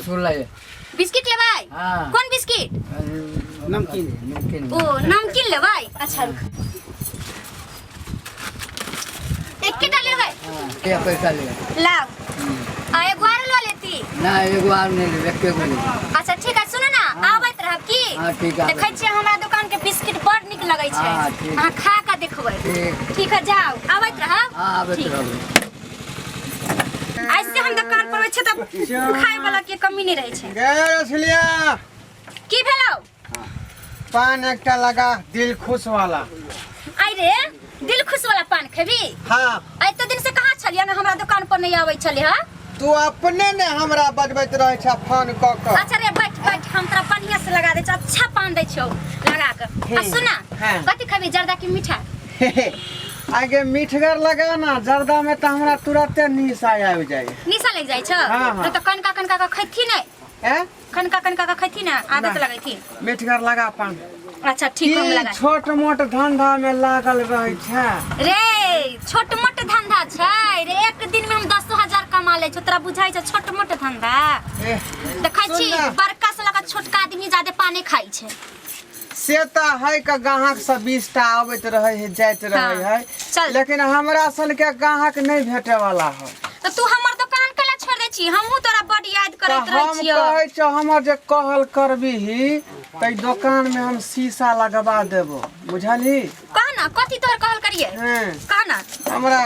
Biscuit ले। Biscuit लेबै? हाँ। कोन बिस्किट? नमकीन, नमकीन। ओ नमकीन लेबै। अच्छा रुक, एकेटा लेबै? हाँ, के पैसा ले। लाओ, आ एगो आर लऽ लेती। ना, एगो आर नहीं लेबै, एके गो लेबै। अच्छा ठीक है, सुनू ना, आबैत रहब की? हाँ, ठीक है। देखै छियै, हमरा दुकान के बिस्किट बड़ नीक लगै छै। हाँ, ठीक। अहाँ खा कऽ देखबै। ठीक। ठीक है, जाउ, आबैत रहब। हाँ, आबैत ठीक। रहबै। ऐसे हम दुकान पर होइ छै तऽ खाय वाला के कमी नहि रहै छै। गे रसलिया। की भेलौ? पान एकटा लगा, दिल खुश वाला। आई रे, दिल खुश वाला पान खेबी? हाँ। एते दिन से कहाँ छलियै ने, हमरा दुकान पर नहीं आबै छलै हँ? तू अपने ने हमरा बजबैत रहै छ फोन कऽ कऽ। अच्छा रे, बैठ बैठ, हम तोरा बढ़िया से लगा दै छियौ, अच्छा पान दै छियौ लगा कऽ। आ सुन ना, हाँ। कथी खेबी, जर्दा की मीठा? आगे मीठगर लगा ना, जर्दा में तो हमरा तुरंते निशा आबि जाए। निशा लग जाइ छौ? हाँ, हाँ। तो कनका कनका का खैथी नै? ए? कनका कनका का खैथी ना, आदत ना। लगैथी। मीठगर लगा पान। अच्छा ठीक, हम की लगा। छोट मोट धंधा में लागल रहे छै? रे छोट मोट धंधा छै रे, एक दिन में हम 10,000 कमा लै छौ, तोरा बुझाइ छै छोट मोट धंधा? ए, देखै सुन छी ना। बड़का से लगा छोटका आदमी ज्यादे पानी खाइ छै। से तऽ है के ग्राहक सब 20 टा अबैत रहे है, जाइत रहे हाँ, है। चल। लेकिन हमरा सन के ग्राहक नहीं भेटे वाला है। तऽ तू हमर दुकान केला छोड़ दै छी? हमहूँ तोरा बड याद तऽ करैत रहै हम छियौ। कहै छौ, हमर जे कहल करबीही तऽ ई दोकान में हम शीशा लगवा देबो, बुझलही? कह ना, कथी तोहर कहल करिए? हँ। कह ना। हमरा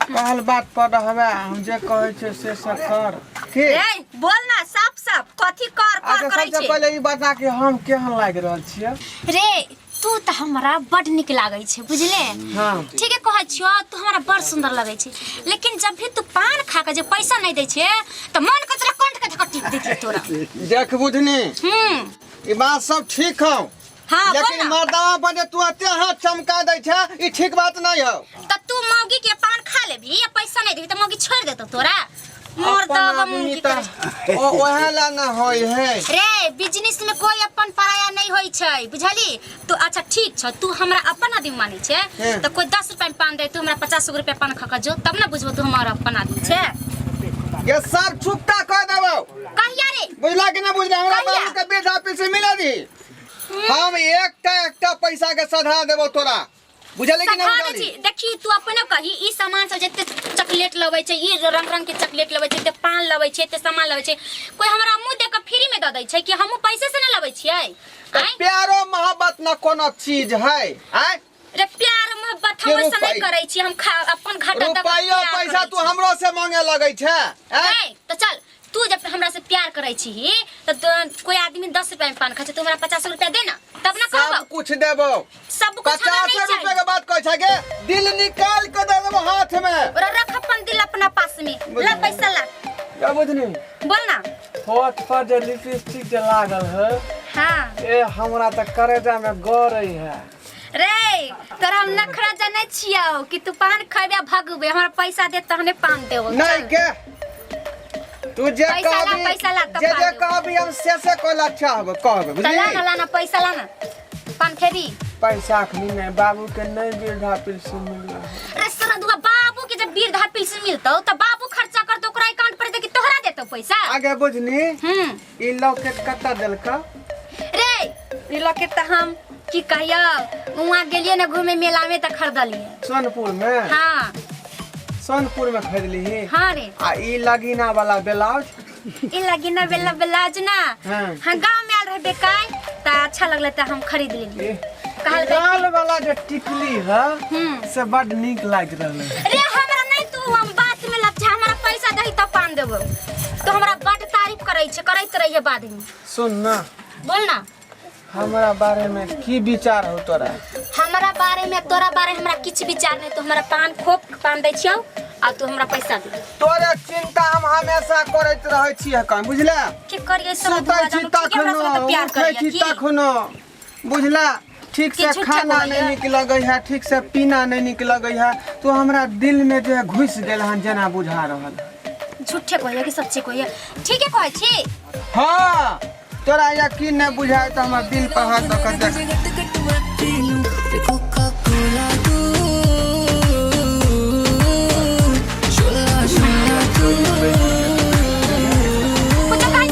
कहल बात पर रहबे, हम जे कहै छियै से से कर की। ए बोल ना साफ साफ, कथी कर कर अच्छा, करै सबसे छै? पहिले ई बता कि हम केहन लागि रहल छियै? रे तू तऽ हमरा बड नीक लागै छै, बुझले? हाँ। ठीके कहै छियौ, तू हमरा बड़ सुंदर लगै छै, लेकिन जब भी तू पान खा के जे पैसा नहीं दै छै तऽ मन के तोरा कंठ के धक्का टीप दैतियै तोरा। देख बुझनी, हम्म। ई बात सब ठीक हौ। हाँ, बोल लेकिन ना। मर्दावा पर जे तू एते हाथ चमका दै छै, ई ठीक बात नहीं हौ। तऽ तू मौगी के पान खा लेबही या पैसा नहीं देबही तऽ मौगी छोड़ देतौ तोरा? मोर अपन दब आदमी मुँह की तऽ करे। ओ ओहे ला ना होय है। रे बिजनेस में कोई अपन पराया नहीं होई छै, बुझली तू? अच्छा ठीक छ, तू हमरा अपन आदमी मानै छै हम्म। तऽ कोई 10 रुपया में पान दे, तू हमरा 50 रुपया पान खा के जो, तब ना बुझबो तू हमारा अपन आदमी छै। ये सब चुपता कह देबो। कहिया रे? बुझला कि ना बुझला? हमरा कहिया? बाबू के वृद्धा पेंशन मिला दी, हम एकटा एकटा पैसा के सधा देबो तोरा, बुझले कि ना? सधा दै बुझली? छी। देखी, तू अपने कही, ई सामान सब जते चॉकलेट लबै छै, ई रंग रंग के चॉकलेट लबै छै, एते पान लबै छै, एते सामान लबै छै, कोई हमरा मुंह देख के फ्री में दऽ दै छै कि हमहूँ पैसे से ना लबै छियै? तऽ आँय? प्यारो मोहब्बत न कोनो चीज है, आँय? रे प्यार मोहब्बत के हम ओइसे नहीं रुपै- करै छी, हम खा अपन घाटा दऽ कऽ रुपैयो प्यार पैसा करै तू छी। हमरो से मांगे लगै छै, आँय? नहीं, तो चल, तू जब हमरा से प्यार करै छी तऽ कोई आदमी 10 रुपया में पान खाइ छै, तू हमरा 50 रुपया दे ना, तब ना सब कहबौ। कुछ देबो। सब कुछ हमरा 50 नहीं रुपए चाहिए। के बात कहै छै के दिल निकाल के दे देबो हाथ में। ओरा रख अपन दिल अपना पास में, ला पैसा ला। या बुझनी। बोल ना। होठ पर जे लिपस्टिक जे लागल है, हाँ। ए हमरा तऽ करेजा में गरै है। रे तोरा हम नखरा जानै छियौ कि तू पान खैबे आ भगबे, हमरा पैसा दे तहने पान देबौ। नहीं चल। के तू जे पैसा ला, कहबी, पैसा ला, तब जे पान जे देबौ। कहबी हम से से कहला अच्छा होबे कहबे। तऽ ला ना। बुझली? ला ना पैसा, ला ना, पान खेबी? पैसा अखनी नहीं, बाबू के नहीं वृद्धा पेंशन मिल रहा है। रे सरदुआ, बाबू के जब वृद्धा पेंशन मिलतौ तऽ बाबू खर्चा करतौ ओकरा अकाउंट पर, दे तोहरा देतौ पैसा। आगे बुझनी, हम्म। ई लॉकेट कत्ता देलका? रे ई लॉकेट तऽ हम की कहियो, वहाँ गेलियै ने घूमे मेला में तऽ खरीदलियै। सोनपुर में? हाँ। सोनपुर में खरीदली? हाँ रे। आ ई लगीना वाला ब्लाउज? ई लगीना बेला ब्लाउज ना? हाँ। हाँ, गाँव में आयल रहे बेकाय तऽ अच्छा लगलै तऽ हम खरीद लेलियै। ए, कहलकै लाल वाला जे टिकली है, हम्म। से बड नीक लागि रहल है। रे हमरा नहीं, तू हम बात में लग जा, हमरा पैसा दही तब पान देबो। तो हमरा बड तारीफ करै छै, करैत रहिए बाद में। सुन ना। बोल ना। हमरा बारे में की विचार हो तोरा? हमरा बारे में, तोरा बारे में हमरा किछु विचार नहीं। तू हमरा पान खोप पान दै छियौ आ तू हमरा पैसा दे। तोरे चिंता हम हमेशा करैत रहै छी हकन, बुझले? की करियै सब? सुतै छी हमरा तखनो, सब प्यार उठै करियै छी की? तखनो, बुझला? ठीक से कि झूठे खाना कहैया? नहीं नीक लगै है, ठीक से पीना नहीं नीक लगै है। तू हमरा दिल में जे घुसि गेल हन जेना बुझा रहल है। झूठे कहैया कि सच्चे कहैया? ठीके कहै छी। हाँ, तोरा यकीन नहीं बुझाए तो हमर दिल पर हाथ दऽ कऽ देख। कुछो कहै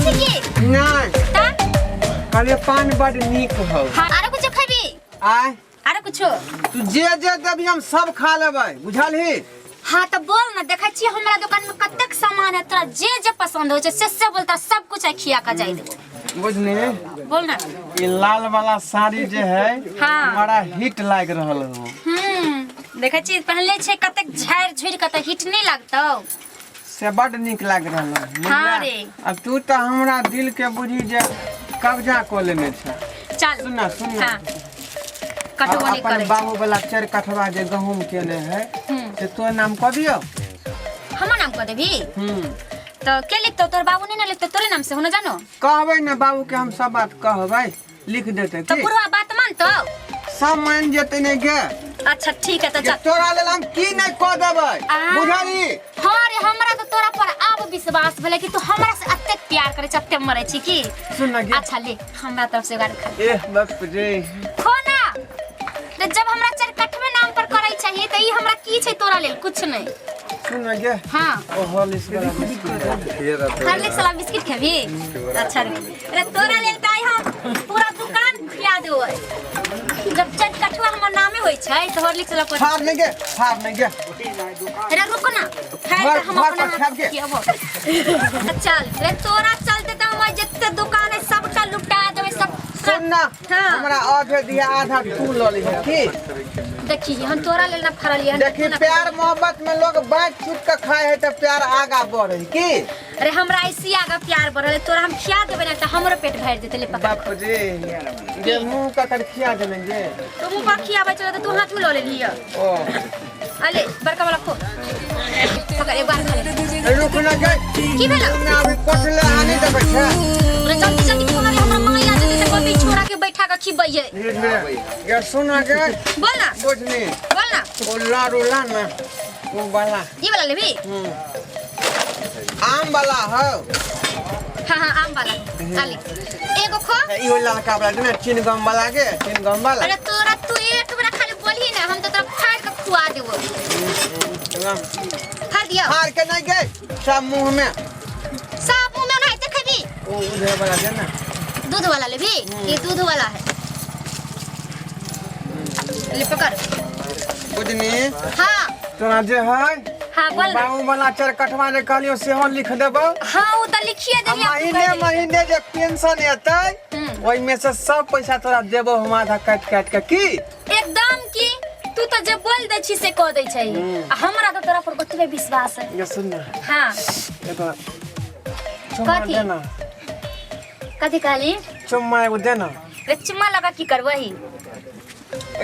पान बड नीक हो। हाँ, आरो कुछो खेबी? आय? आरो कुछो? तू जे जे देबी हम सब खा लेबै, बुझलही? हाँ तो बोल ना, देखै छी हमरा दुकान में कतेक सामान है, तोरा जे जे पसंद हो छै से बोलता, सब कुछ है खिया का जाई देबो। बुझली? बोल ना। ई लाल वाला साड़ी जे है, हाँ। बड़ा हिट लाग रहल हो। देखै छी पहले छै कतेक झाड़ झुड़ के, त हिट नहीं लागतौ? से बड नीक लाग रहल है। हाँ रे। अब तू तो हमरा दिल के बुझी जे कब्जा कऽ लेने छै। चल। सुन ना, सुन ना। हाँ। कटबो नहीं अपन करै। बाबू वाला चारि कठवा जे गहूम केने है, से तोर नाम कऽ दियौ। हमर नाम कह देबी? हम्म। तो के लिखतौ? तोर बाबू नहीं ना लिखतौ, तोरे नाम से हो ना जानो? कहबै ने बाबू के, हम सब बात कहबै, लिख देतै। तो की बुढ़वा बात मानतौ? सब मान जेतै ने गे। अच्छा ठीक है तो जे चल। तोरा लेल हम की नहि कऽ देबै, आ। बुझलही? हाँ रे, हमरा तो तोरा पर आब विश्वास भेलै कि तू हमरा से अतेक प्यार करे छै, अतेक मरै छी की। सुन ना गे। अच्छा ले, हमरा तरफ से गाड़ी खा। एह बाप रे। खो ना तो जब हमरा चरकठवे नाम पर करै चाहिए त ई हमरा की छै तोरा लेल? कुछ नहीं। सुन ना गे। हाँ। ओ हॉर्लिक्स वाला बिस्कुट। हॉर्लिक्स वाला बिस्किट खेबी? अच्छा रे, अरे तोरा लेल त आइ हम पूरा दुकान खिया देबै। जब चरकठवा हमर नामे होइ छै त हॉर्लिक्स वाला पर फाड़ नहीं गे, फाड़ नहीं गे। अरे रुक ना, खाए त हम घर अपना पर खायब गे। खियाबो। चल रे, तोरा चलते त हम जते दुकान है सबटा लुटा देबै सब। सुन ना। हाँ। हमरा आधे दिया, आधा तू लऽ लिहे की। देखी, हम तोरा लेल ना फड़लियै हन। देखी, प्यार मोहब्बत में लोग बांट छूट के खाए है तऽ प्यार आगा बढ़े की। अरे हमरा ऐसी आगा प्यार बढ़ल है, तोरा हम खिया देबै ना त हमरो पेट भरि जेतै। ले पकड़। बाप रे, जे मुंह ककर खिया देने गे? तो मुंह पर खियाबै छलै त तू हाथ में लऽ लेलियै। ओ। अले बड़का वाला खो, पकड़, एक बार खा ले। रुक ना गे। की भेलौ? ना अभी कोठले आने देबै छै। अरे जल्दी जल्दी खो ना रे, हमरा माय आ जेतै त कहतै छोरा के बैठा के खिबै है। धीरे धीरे गे, सुन ना गे। बोल ना। बुझनी? बोल ना। ओ लाडू ला ना, ओ वाला। ई वाला लेबी? आम वाला हो। हाँ हाँ, आम वाला। चल एगो खो। इहो लड़का वाला ना, चिनगम वाला गे, चिनगम वाला। अरे तोरा तू एक बेरा खाली बोलही ना, हम तो तोरा फाड़ के खुआ देबो। फाड़ दियो। फाड़ के नहीं गे, सब मुंह में। सब मुंह में ओनाहिते खेबी? ओ उधर वाला दे ना। दूध वाला लेबी? ये दूध वाला है, ले पकड़। बुझनी? हाँ। तोरा जे है, हाँ बोल ना। बाबू वाला चारि कठवा जे कहलियो सेहो लिख देबो। हाँ, वो तो लिखिए आ देलियै। महीने महीने जे पेंशन एतै, ओहिमे से सब पैसा तोरा देबो हम आधा काटि काटि के की। एकदम की तू तो जे बोल दै छी से कह दै छै, आ हमरा तो तोरा पर ओतबे विश्वास है। ये सुन ना। हाँ। एगो चुम्मा कथी? देना। कथी कहली? चुम्मा एगो देना। रे चुम्मा लगा की करबही?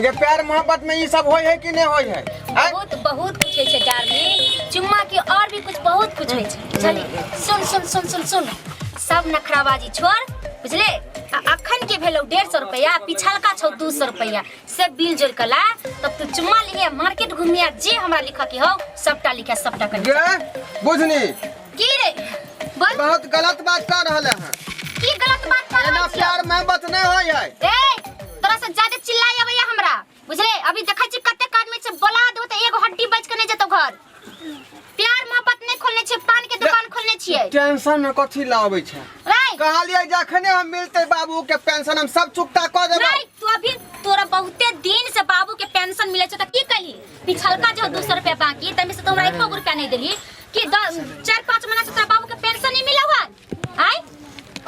ये प्यार मोहब्बत में ई सब होय है कि नहीं होय है? आँय? बहुत बहुत कुछ होइ छै डार्लिंग, चुम्मा के और भी कुछ बहुत कुछ होइ छै। चली सुन सुन सुन सुन सुन, सब नखराबाजी छोड़, बुझले? आ अखन के भेलौ 150 रुपया, पिछलका छौ 200 रुपया, से बिल जोड़ के ला, तब तू चुम्मा लिहे, मार्केट घूमिया, जे हमरा लिखऽ के हौ सबटा लिखे, सबटा कर। गे बुझनी? की रे, बोल। बहुत गलत बात कर रहल है। की गलत बात कर एना रहल छियौ? प्यार मोहब्बत नहीं होय है। ए, तोरा से ज्यादा चिल्लाई अबैया हमरा, बुझले? अभी देखै छी कतेक आदमी छै, बोला देबो तऽ एगो हड्डी बच के नहि जेतौ घर। प्यार मोहब्बत नहि खोलने छियै, पान के दुकान खोलने छियै। टेंशन में कथी लाबै छै? रे। कहलियै जखने हम मिलते बाबू के पेंशन, हम सब चुकता कऽ देबै। नहीं, तू अभी तोरा बहुते दिन से बाबू के पेंशन मिले छौ त की कही? पिछलका जो 200 रुपया बाकी तमे से तोरा एको रुपया नहीं देली कि 4-5 महीना से तोरा बाबू के पेंशन नहीं मिला हुआ आय?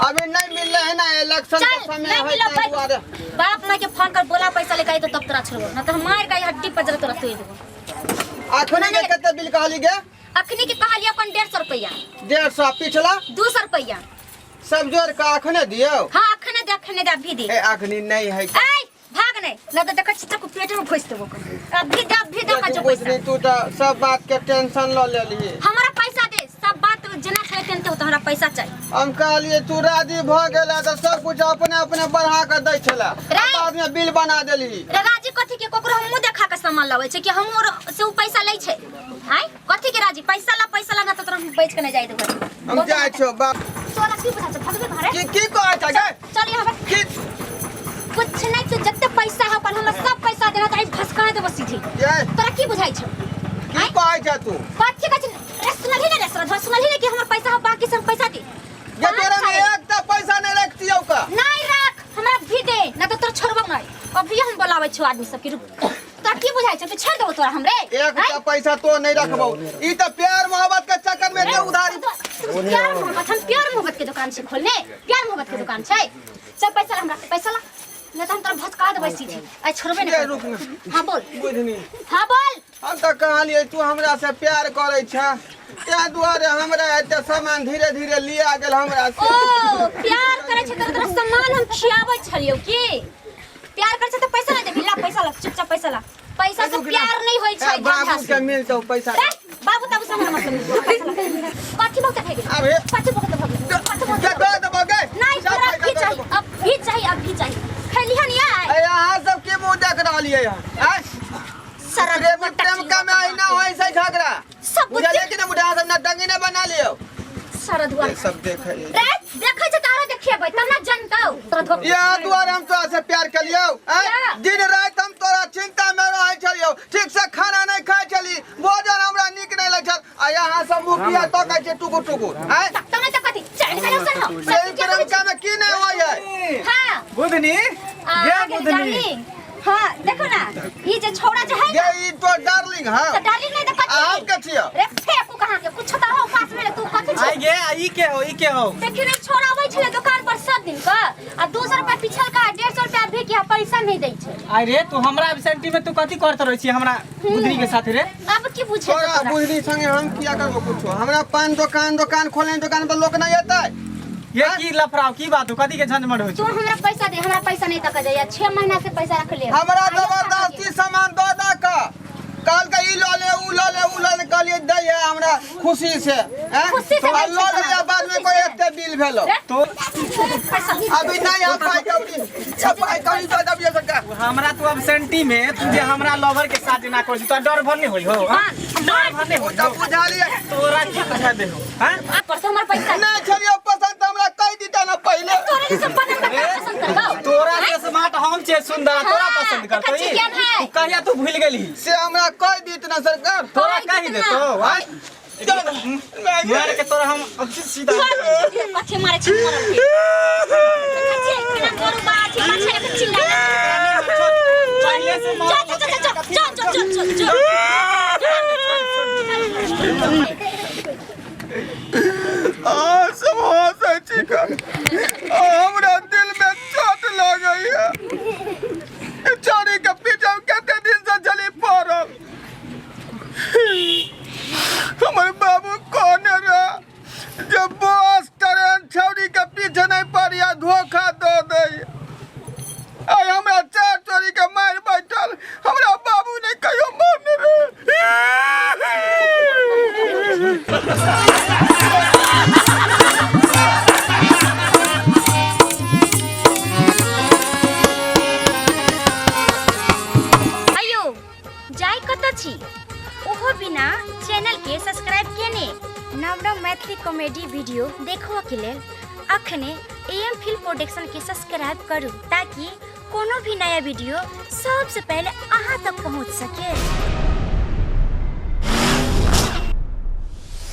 अभी नहीं मिल रहे है ना, इलेक्शन के चल समय नहीं है मिला ताहि भाई। दुआरे। बाप माँ के फोन कर बोला, पैसा लेके आई तो तब तोरा छोड़बो, ना तो हम मार के हड्डी पर जरा तोरा तोड़ देबो। अखनी के कते बिल कहली गे? अखनी के कहलिए अपन 150 रुपया। 150, पिछला? 200 रुपया। सब जोड़ के अखने दियौ? हाँ, अखने दे, अखने दे, अभी दे। ए, अखनी नहीं है। ऐ भाग नहीं ना तो देखै छी तक पेट में घुस देबो। अभी दे, अभी दे का जो पैसा। बुझनी, तू तो सब बात के टेंशन ल लेलिए। हमारा पैसा दे, सब बात जेना छलै तेनते होतौ, हमरा पैसा चाहिए। हम कहलिए तू राजी भ गेला तऽ सब कुछ अपने अपने बढ़ा के दै छला, रे। बाद में बिल बना देली। रे राजी कथी के? ककरो हम मुंह देखा के सामान लाबै छै कि हम और से उ पैसा लै छै? आय कथी के राजी? पैसा ला, पैसा ला, ना तो तोरा हम बेच के नहीं जाय देबो। हम जाइ छौ बाप। तोरा की बुझा छै? भगबे घरे? की की कहै छै गे? चल यहाँ पर। की? कुछ नहीं, तू जते पैसा है अपन हमरा सब पैसा देना त आई फसका देबो सीधे। ये तोरा की बुझाइ छौ? की कहै छै तू? कथी कहै छै रे? सुनलही ने रे सरधवा, सुनलही ने कि हमर पैसा है बाकी, सब पैसा दे। गे तोरा में एक टा पैसा नहीं रखतियौ का? नहीं रख, हमरा आबै छौ आदमी सबके रुक तोरा की बुझाइ छौ कि छोड़ि देबौ तोरा हमरे एक टा पैसा तो नहीं रखबो ई त प्यार मोहब्बत के चक्कर में दे उधारी प्यार मोहब्बत हम प्यार मोहब्बत के दुकान छै खोलने प्यार मोहब्बत के दुकान छै चल पैसा ला हमरा पैसा ला नहीं तो हम तोरा भचका देबै सीधे आइ छोड़बे ये नहीं रुक ना। हाँ बोल बुझनी हाँ बोल हम त कहलियै तू हमरा से प्यार करै छ ताहि दुआरे हमरा एते सामान धीरे धीरे लिया गेल हमरा से ओ प्यार करै छै तोरा तोरा सामान हम खियाबै छलियौ की प्यार करै छै तऽ पैसा नहि देबही ला पैसा ला चुपचाप पैसा ला पैसा से रुक ना। प्यार नहीं होइ छै ए, बाबू धंधा के से मिलतौ पैसा रे, बाबू ताबू से हमरा मतलब नहीं। पैसा ला। कथी बहुत भए गेल अबे। कथी बहुत भऽ गेल कथी बहुत के दऽ देबो गे नहीं सब तोरा पैसा भी दऽ चाहिए देबो। अब भी चाहिए अब भी चाहिए खैलिहन यार ए, अहाँ सब के मुंह देख रहलियै हन आँय? सारा प्रेम प्रेम का में आईना होय छै झगड़ा सब बुझलियै कि ना बुढ़ा सब नटंगी ने बना लियो सारा दुआ ये सब देखे रे देखै छै तारो देखेबै तब ना जनतौ तोरा धोखा यहाँ दुआरे हम तोरा से प्यार कलियौ आँय? क्या? दिन राति हम तोरा चिंता में रहै छलियौ ठीक से खाना नहीं खाइ छली भोजन हमरा नीक नहीं लगै छल आ यहाँ सब मुखिया तकै छै टुकुर टुकुर आँय? तब नहीं तो कथी चल निकल सन हो प्रेम प्रेम का में की नहीं होय है हां बुधनी आ गे गेल बुधनी डार्लिंग हां देखो ना ई जे छौड़ा जे है ये ई तो डार्लिंग हाँ तो डार्लिंग नहीं तो कथी आ हम के छियौ रे फेकू कहाँ के कुछ तो हो पास में तू कथी आई छी गे आ ई के हो ई के हो देखियो ने छोड़ा आबै छलै दुकान पर सब दिन का आ 200 रुपया पिछल का 150 रुपया भी के पैसा नहीं दै छै आई रे तू हमरा एबसेंटी में तू कथी करत रहै छी हमरा बुधनी के साथ रे अब की बुझे तोरा बुझनी संगे हम किया करबो कुछो हमरा पान दुकान दुकान खोले दुकान पर लोक नहीं एतै ये की लफड़ाव की बात हो कथी के झंझमट होइ तू छै हमरा पैसा दे हमरा पैसा नहीं तक जाइए 6 महीना से पैसा रख ले हमरा जबरदस्ती सामान दऽ दऽ कऽ कहलकै ई लऽ ले ऊ लऽ ले ऊ लऽ ले कहलियै दै है हमरा खुशी से हैं? खुशी से आ दै छै लऽ लिया तोरा, बाद में खुशी कोई से। एते बिल भेलो तो पैसा अभी नहीं हम पाई कौड़ी सब पाई कौड़ी दऽ दबियो सरकार हमरा तू एबसेंटी में तू जे हमरा लवर के साथ ना करै छी तोरा डर भर नहीं होई हो हाँ? डर भर नहीं ओ होई तऽ हो बुझलियै तोरा की बुझा दे हो हाँ? पर तो हमर पैसा नहीं छलियै पसंद तऽ हमरा कहि दिता ना पहिले तोरे जैसे बनल बच्चा पसंद करबौ तोरा से स्मार्ट हम छे सुंदर तोरा हाँ, पसंद करतो देखै छी ई केहन है। तू कहिया तू भूल गेलही से हमरा कहि दित ना सरकार तोरा कहि कहि देत ना। देतो हाँ? चल मार के तोरा हम अच्छी सीधा कथी मारे छी मरल के देखै छियै केना करू बा छी माछा के चिल्ला पहिले से मार चल चल चल चल चल चल चल आ सब हंसै छी का आ, हमरा दिल में चोट लगैया चोरी के पीछा कते दिन से चली पड़ल हमर बाबू कहने रहे जे बस ट्रेन छौरी के पीछे नहीं पड़िया धोखा दऽ दै आइ हमरा चार चोरी के मारि बैठल हमरा बाबू ने कहियो मारने रहे अयो जाय कतऽ छी ओहो बिना चैनल के सब्सक्राइब केने नव नव मैथिली कॉमेडी वीडियो देखबऽ के लेल अखने एम फिल्म प्रोडक्शन के सब्सक्राइब करू ताकि कोनो भी नया वीडियो सबसे पहले अहाँ तक पहुँच सके।